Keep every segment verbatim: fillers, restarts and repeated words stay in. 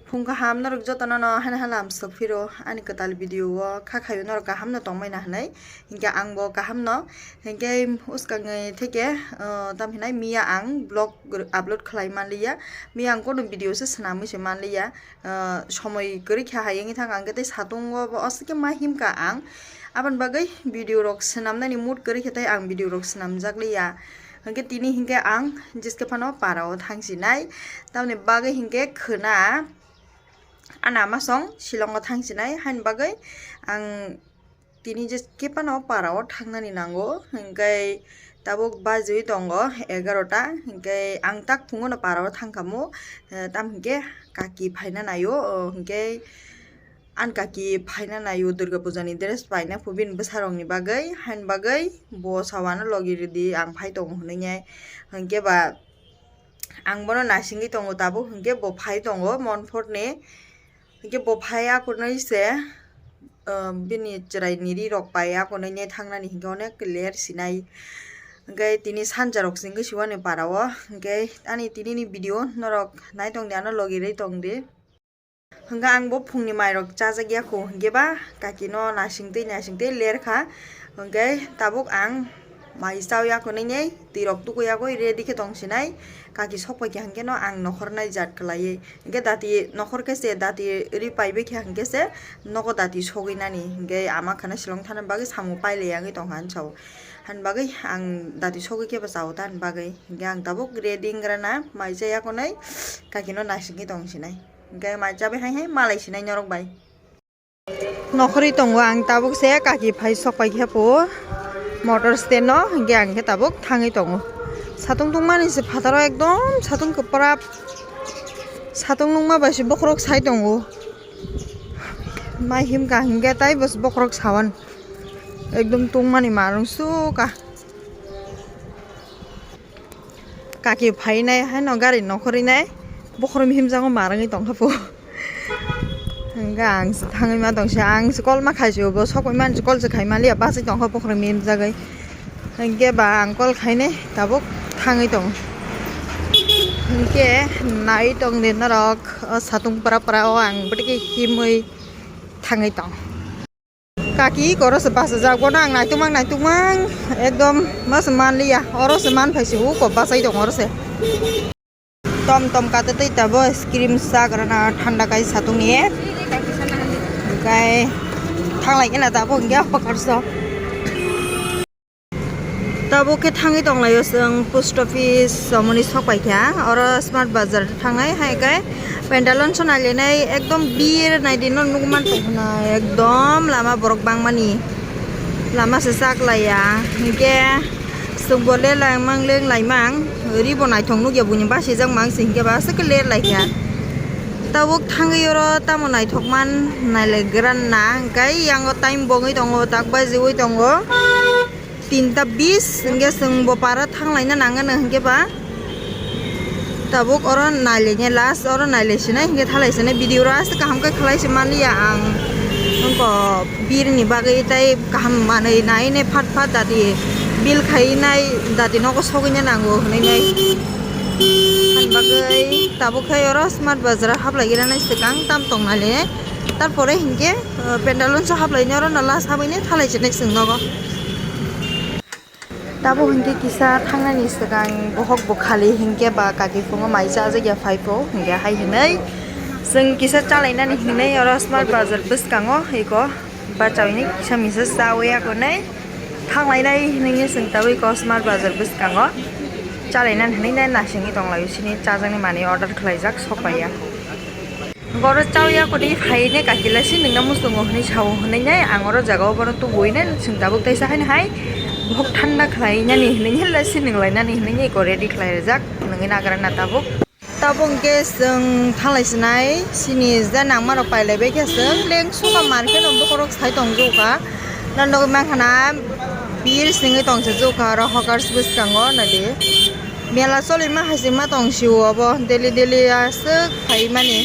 Phung kaham norok jotono no haino haino hamsok phiro ani kwtal video o kha khaio norok kaham no tongmani hinwi, hinkhe ang bo kaham no, hinkhe uskang theke, uh, tam hinai miya ang vlog upload khlai manliya, miya ang kono video se swnamwi se manliya, uh, somoi kwrwi kha hai wngwi thang ang khe tei satung o bo aswk khe ma himkha ang, aboni bagwi video rok swnamnani mood kwrwi khe tei ang video rok swnamjak liya. Hinkhe tini hinkhe ang jeske phano para o thangsinai, tamni bagwi hinkhe khwna. Ani ama song Shillong o thangsinai, haini bagwi ang tini jeske phano para o thangnani nango, hinkhe tabuk bajiwi tongo egarota, hinkhe ang tak phungo no para o thangkhamu, eh, tam hinkhe kaki phaina naio, oh, hinkhe ani kaki phaina naio Durga Puja ni dress paina phu bini bwsarok ni bagwi, haini bagwi bo sawano logi rwdi ang phai tongo hinwi, hinkhe ba ang bono naisingwi tongo tabuk, hinkhe bo phai tongo Monport ni, hinkhe bo phai akunui se, um, bini chwrai ni ri rok pai akunui ne thangnani hinkhe onek ler sinai, hinkhe tini sanja rok se wngwi siwani para o, hinkhe ani tini ni video norok nai tongdi, ano logi rwi tongdi. Hwnkhe ang bo phungni mairok chajak ya kho, hinkhe ba kaki no naising twi naising twi ler kha, hwnkhe tabuk ang mai chao ya kho nini twi rok tuku yagwi ready khe tong sinai, kaki sok pai kha hinkhe no ang nokhor nai jat kwlaiwi, hinkhe dati nokhor khe se dati ri pai bai kha hinkhe se nogo dati sogwi nani, hinkhe ama khana Shillong thana bagwi samung pai le yagwi tong kha hinwi sao, hani bagwi ang dati sogwi khe ba chao ta hani bagwi, hinkhe ang tabuk ready wng gra na mai cha ya kho nai kaki no naising khe tong sinai. Hingke mai chabi hai hai malai sinai norok bai. Nokhorwi tongo ang tabuk se kaki phai sok pai khe po motor stand no, hingke ang khe tabuk thangwi tongo. Satung tungmani se phataro ekdom satung kwprap, satung nungma bai se bokhorok sai tongo. Mai himkha hingke tai bw se bokhorok sawan ekdom tungmani marung sukha. Kaki phainai haino gari nokhorwi nai bokhorok himjango marangwi tongkha po. Hingke ang se thangwi ma tongse, ang se call ma khaisio, bo sokwi mani call se khai manliya, bachai tongkha bokhorok himjagwi. Hingke ba ang call khainai tabuk thangwi tongo. Hingke nai tongdi norok o satung pra pra o ang bwtwi khe himwi thangwi tong. Kaki oro se bachajak, bono ang naitukmang naitukmang ekdom ma se manliya, oro se man phai se uko bachai tongo oro se. Tom tom kata tei tabo ice cream sa grana thanda kai satung ye. Kai thanglai kena tabo hingke hokar so. Tabuk khe thangwi tonglaio chwng post office somoni sok pai kha, oro smart bazar thangnai hai khe pandalon sonai lenai ekdom bir naidi no nukman tongkhna ekdom lama borok bangmani lama se chaklaiya hinkhe chwngbo le laimang leng laimang ribo naithok nukya buini basijakmang se hinkhe ba aswk khe ler laikha tabuk thangwi oro tamo naithokman nailaigwran na hinkhe yango time bo wngwi tongo tak bajiwi tongo. Tinta bis hingke chwng bo para thanglaina nangano hingke ba tabuk oro nailaini last oro nailai sinai hingke thalai sinai video ro aswk kaham khe khlai se manliya ang wngkok birni bagwi tei kaham manwi nainai phat phat dati bil khai nai dati nogo sogwi nango hinui nai. Ani bagwi tabuk khe oro smart bazar o haplai gira nai swkang tam tong nai le tarpore hingke. Pendal unso haplaini oro no last habaini thalai chinai chwng nogo. Tabuk hinkhe kisa thangnani swkang bohok bo khali hinkhe ba kaki phungo mai chajak ya phai pho hinkhe hai hinui chwng kisa chalainani hinui oro smart bazar bwskango eko bachaui ni kisa misa chaui akonai thanglainai hinui chwng tabuk eko smart bazar bwskango chalainani hinui nai nasingwi tonglaio chini chajaknai manwi order khlaijak sokpaiya. Borok chao ya kwrwi phaine kakila si nungna muchungo hinui sao hinui nai ang oro jaga o bono tubui nai chwng tabuk taisa haino hai bohok thanda khlai nani hinui nai le si nung lai nani hinui nai eko ready khlai rijak nungui nagra na tabuk. Tabuk hwnkhe chwng thalai sinai sini je nangma rok pailai bai khe chwng leng suka market o bokhorok sai tong jokha na nugui mankha na bir singwi tong se jokha oro hokar bwskango nadi. Mela choli ma hai se ma tong sio obo daily daily aswk phai mani.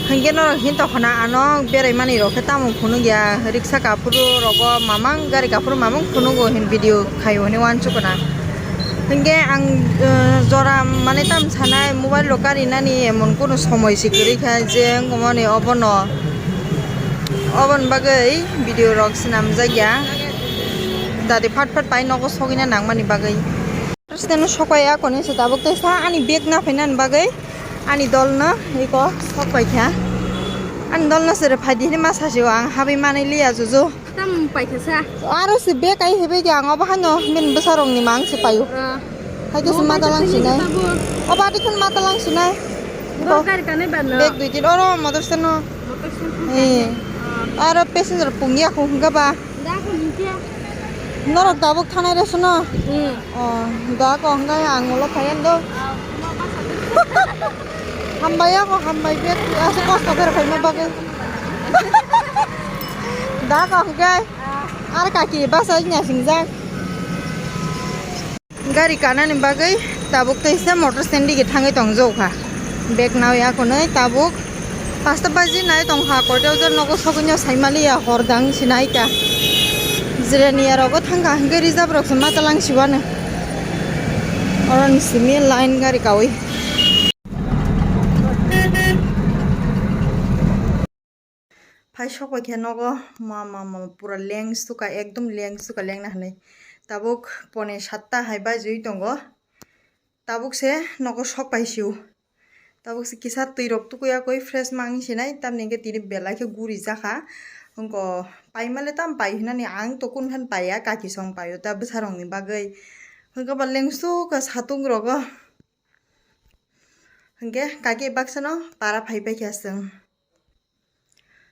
Hinkhe norok hin tongkha na ano berai mani rok khe tamo phunuk ya riksa kaphuru rogo mamang gari kaphuru mamang phunugo hin video khaio hinui uansukha na. Hingke ang, eh, jora mane tam sanai mobile rok karinani emon kono somoi se kwrwi kha je wngmani obono, oboni bagwi video rok swnamjak ya. Dati phat phat pai nogo sogwina nangmani bagwi. Steno sokpai ya koni se tabuk tei sa ani bag na phainani bagwi ani dol no iko sokpai kha. Ani dol no sere phaidi hinwi ma sasi o ang habwi manwi liya juju. Tam paikha sa. Aro se bag ai hebai di ang obo hano min bwsarokni mang se paio. Ah. Hai khe se mata lang sinai. Obo adi khun mata lang sinai. Bo gari kanai ban no. Bag dui tin oro motor stand no. Motor stand. Eh. Ah. Aro passenger pungya ko hwnga ba. Da ko hwnga. Norok tabuk thanai rw sino. Hmm. Oh, da ko hwnga ang ulo phaiyan do. Ah, ma basa. Hambai ako, hambai bag asa kosto bera khaima bagwi. Da ko hwnga. Ar kaki basa nya singjak. Gari kanani bagwi tabuk teisa motor stand digi thangwi tongjok kha. Bag nawi akonwi tabuk pasta baji nai tong kha, koito jar nogo sogwino saimaliya hor dang sinai ka. Jiraniya rogo thang kha hwnkhe reserve rok se matalang siwano. Oroni simi line gari kawi. Phai sokpai khe nogo ma, ma, ma, pura leng suka, ekdom leng suka, lengna hinwi. Tabuk pone satta hai bajiwi tongo. Tabuk se nogo sokpai sio. Tabuk se kisa twi rok tukui akui fresh ma wngwi sinai, tamni hwnkhe tini belai khe guri jakha. Wngko paimale tam pai hinani ang to kun phan paiya, kaki song paio ta bwsarokni bagwi. Wngkhe ba leng suka satung rogo. Hwnkhe kaki baksa no para phai paikha chwng.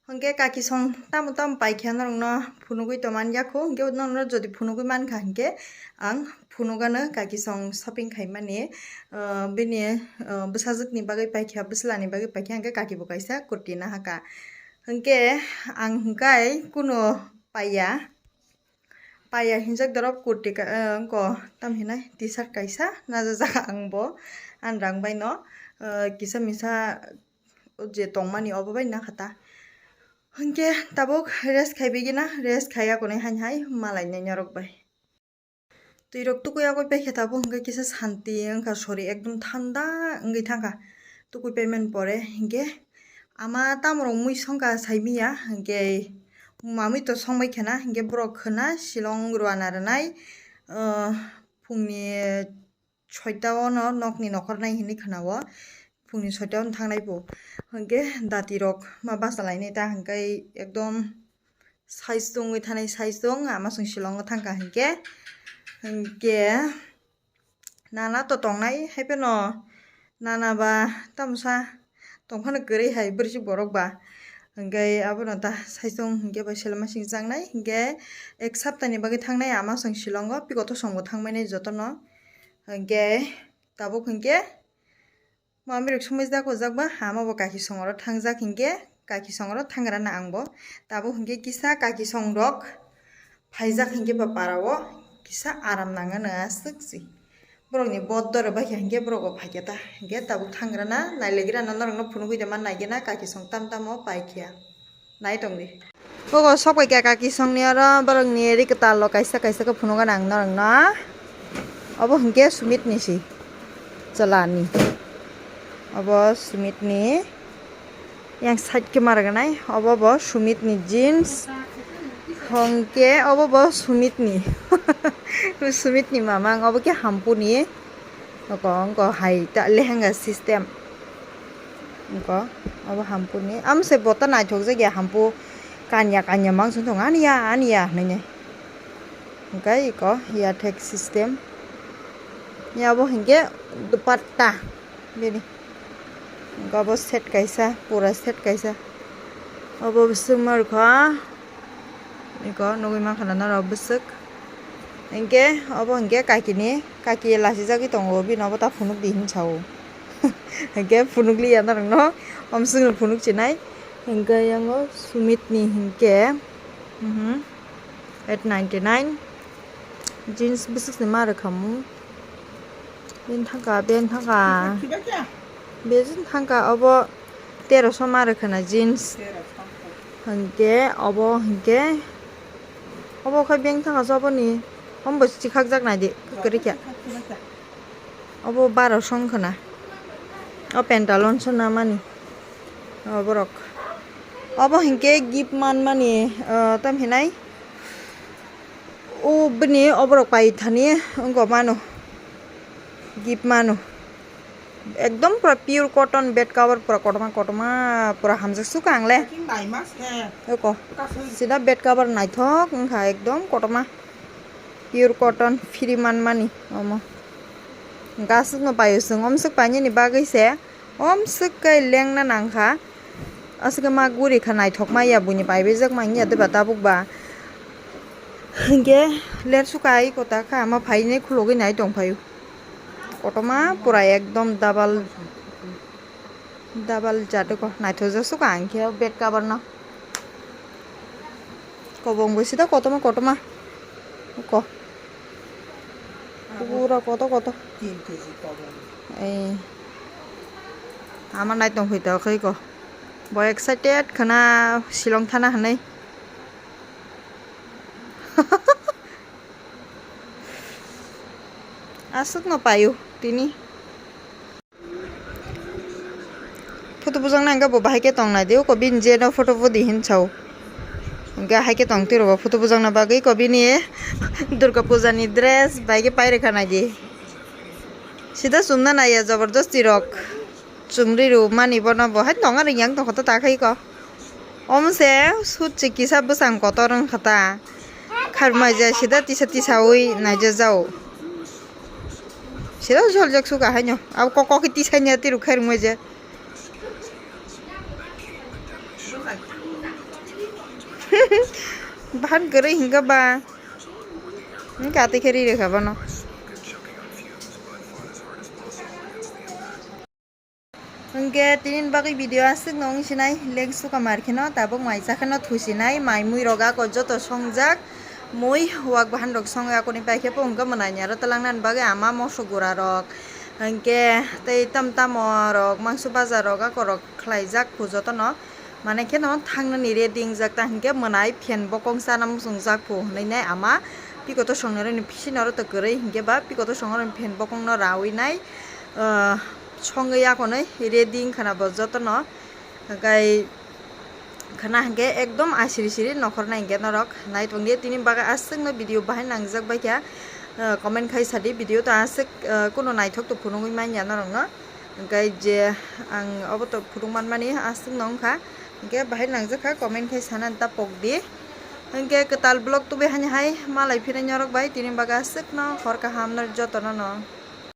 Hwnkhe kaki song tamo tamo paikha norokno phunugwi tongman yakho, hwnkhe norokno jodi phunugwi mankha hwnkhe ang phunugano kaki song shopping khaimani, ah, bini, ah, bwsajwkni bagwi paikha, bwslani bagwi paikha, hwnkhe kaki bo kaisa kurti nahaka. Hwnkhe ang hwnkhe kuno paiya. Paiya hinjak dorop kurti ka, eh, wngko tam hinai T-shirt kaisa najajak ang bo, ang rang bai no, eh, kisa misa je tongmani obo bai nakha ta. Hwnkhe tabuk rest khai bigina, rest khai akonwi hain hai malai nai norok bai. Twi rok tukui akoi paikhe tabuk hwnkhe kisa santi wngkha, sori ekdom thanda wngwi thangkha tukui paimani pore. Hwnkhe ama tamorok mui songkha saimiya, hwnkhe mamui to songbai khena, hwnkhe borok khwna Shillong rwna rwnai, ah, phungni soita o no nokni nokhor nai hinwi khwna o, phungni soita o no thangnai bo. Hwnkhe dati rok ma bachalainai ta hwnkhe ekdom size tongwi thanai, size tong ama chwng Shillong o thangkha hwnkhe, hwnkhe nana to tongnai hai phano nana ba tamsa tongphano kwrwi hai bwrwi borok ba, hwnkhe abono ta size tong hwnkhe bai selema singjaknai hwnkhe ek saptani bagwi thangnai ama chwng Shillong o, pikoto song bo thangmani jotono, hwnkhe tabuk hwnkhe. Mamirok sumui jak o jak ba hama bo kaki songoro thangjak hinkhe kaki songoro thangrana ang bo. Tabuk hinkhe kisa kaki songrok phaijak hinkhe ba para o kisa aram nangano aswk si. Borokni boddoro baikha hinkhe borok bo phaikhe ta hinkhe tabuk thangrana nailegrana norokno phunugwi de man naigena kaki song tam tamo paikhe. Nai tongdi. Ogo sokbai kha kaki songni oro borokni ri kwtal rok kaisa kaisa khe phunukgana ang norokno. Obo hinkhe Sumit ni si chwla ni. Obo Sumit ni yang side khe ma rwgwnai. Obo bo Sumit ni jeans. Hwnkhe obo bo Sumit ni. Sumit ni mamang obo khe Hampu ni. Oko wngkha hai ta lehenga system. Oko obo Hampu ni. Amo se bo ta naithok jak ya Hampu kanya kanya mangso thung ani ya ani ya hinwi. Hwnkhe iko ya thek system. Ya bo hinkhe dupatta bini. Oko bo set kaisa, pura set kaisa. Obo swngma rwkha. Iko nugwi mankha na norok bwswk. Hinkhe obo hinkhe kaki ni, kaki lachijagwi tongo, bini obo ta phunukdi hinwi sao. Hinkhe phunukliya norokno, omswkno phunuk chinai. Hinkhe yango Sumit ni hinkhe, mhm, eight ninety nine. Jeans bwswk se ma rwkha mo. Bini thangka, bini thangka. Bini thangka obo teroso ma rwkha na jeans. Hinkhe obo hinkhe obo khe bini thangka se oboni Hom bo chikhakjak nai di, kwrwi khe. Obo baro song khna. O pantalon so namani. Oborok. Obo hinkhe gift manmani, ah, tam hinai. O bini oborok pai thani wngkha mano. Gift mano. Ekdom pura pure cotton bed cover pura kotorma kotorma pura hamjak suka ang le. Eko. Sida bed cover naithok wngkha ekdom kotorma. Pure cotton free manmani omo. Gaswkno paio chwng omswk painani bagwi se omswk khe lengna nangkha. Aswk ma guri kha naithok maya buini paibaijak manya deba tabuk ba. Hinkhe ler suka ai kota kha ama phainai khulogwi nai tongphaio. Kotorma pura ekdom double. Double jat ko naithok jak suka ang khe bed cover no. Kobong bo sida kotorma kotorma. Ko. Pura kotor kotor. Tin kg kobong. Ei. Ama nai tong phai tokhe ko. Bo excited khna Shillong thana hinwi. Aswkno paio tini. Photo bujak nai hwnkhe bo bahai khe tong nai di, oko bini je no photo bo di hin sao. Hwnkhe hai khe tong twi rw bo photo bujak na bagwi, oko bini Durga puja ni dress bai khe pai rwkha nai di. Sida chumna nai ya jabardasti rok. Chumri rw mani bono bo hai tong ari yang tong kho ta khai ko. Omo se sut se kisa bwsang kotor wng kha ta. Kharmai ja sida tisa tisa ui naija jao. Sida joljak suka haino. Abo kok kok tisai nya tiru khairmai ja. Bahan kwrwi hingga ba. Hingka tei khe ri rwkha bono. Hwnkhe tini bagwi video aswk no wng sinai leng suka mar kheno tabuk mai cha kheno thusinai mai mui rok ako joto songjak mui wak bahan rok songwi akoni paikhe po hwnkhe mwnai ni aro twlang nani bagwi ama moso gura rok hwnkhe tei tam tamo rok mangso baja rok ako rok khlaijak phu jotono. Manai kheno thangnani ready wngjak ta hinkhe mwnai phen bokong chana muchungjak phu hwnwi nai ama pikoto songnai rokni bisino aro to kwrwi hinkhe ba pikoto songnai rokni phen bokongno rawi nai, ah, songwi akonwi ready wngkhana bo jotono. Hwnkhe khana hinkhe ekdom asiri siri nokhornai hinkhe norok nai tongdi tini bagwi aswkno video bahai nangjak baikha, ah, comment khai sadi video to aswk, ah, kuno naithok to phunugwi manya norokno. Hwnkhe je ang obo to phunuk manmani aswkno wngkha. Hwnkhe bahai nangjakha comment khai sanani ta pokdi. Hwnkhe kwtal vlog tubui hani hai malai phina nyorok bai tini bagwi aswkno hor kaham no jotono no.